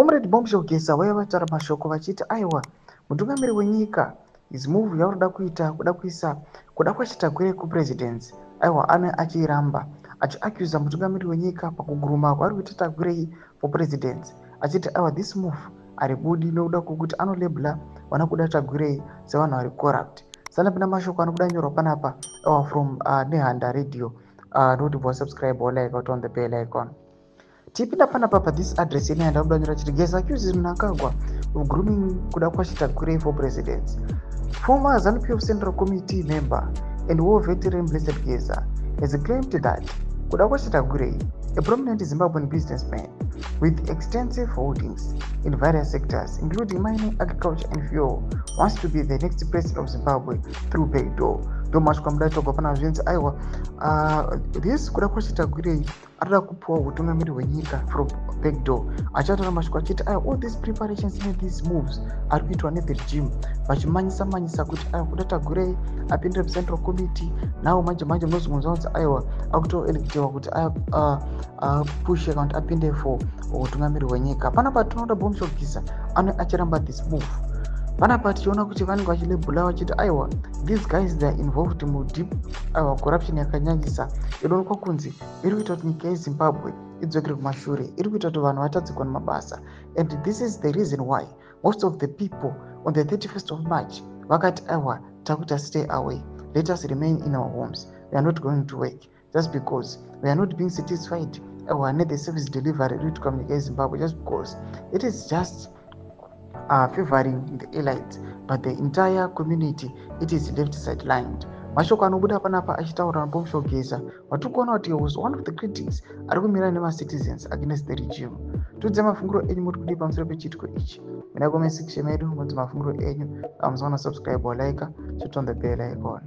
Comrade Bombshell Geza vaiva vataura mashoko vachiti aiwa, mutungamiri wenyika, his move yauri kuita, kuda kuisa Kudakwashe Tagwirei kupresidency, aiwa, ane achiiramba, achiaccusa mutungamiri wenyika pakugrooma kwaari kuita Tagwirei for presidency, achiti aiwa, this move haribudi nekuda kwekuti anolabela vana Kuda Tagwirei sevanhu vari corrupt. Sanapinda mashoko anobuda nyorwa panapa, aiwa, from Nehanda Radio. Ndokuti bva subscribe or like on the bell icon. Tipinda panapa pathis address yeNehanda, kuda nyora chiti Geza accuses Mnangagwa of grooming Kudakwashe Tagwirei for presidency. Former ZANU-PF Central Committee member and war veteran Blessed Geza has claimed that Kudakwashe Tagwirei, a prominent Zimbabwean businessman with extensive holdings in various sectors, including mining, agriculture and fuel, wants to be the next president of Zimbabwe through backdoor. Ndo mashoko amuda pana zvinzi aiwa, this Kudakwashe Tagwirei arida kupiwa utungamiri hwenyika from backdoor. Achataura mashoko achiti aiwa, all these preparations nethese moves ari kuitwa nethe regime, vachimanyisa manyisa kuti aiwa, Kuda Tagwirei apindire mucentral committee. Nawo manje manje munozongonzwa kunzi aiwa, akutoelectewa kuti apushe kana kuti apinde for utungamiri hwenyika. Panapa tinoda Bombshell Geza ane achiramba this move. Panapa tichiona kuti vanenge vachilabela vachiti aiwa, these guys, they are involved mudeep, aiwa, corruption yakanyanyisa inoonekwa kunzi iri kuita kuti nyika yeZimbabwe idzokere kumashure, iri kuita kuti vanhu vatadzikwa nemabasa. And this is the reason why most of the people on the 31st of March vakati aiwa, takuita stay away, let us remain in our homes, we are not going to work, just because we are not being satisfied, aiwa, nethe service delivery iri kuitwa munyika yeZimbabwe, just because it is just favoring the elites, but the entire community, it is left sidelined. Mashoko anobuda panapa achitaura naBombshell Geza, watiri kuona kuti was one of the critics ari kumira nemacitizens against the regime. Tudze mafungiro enyu, muri kudii pamusoro pechiitiko ichi? Mina comment section medu mudzi mafungiro enyu. Amusaona subscribe or like, turn on the bell icon.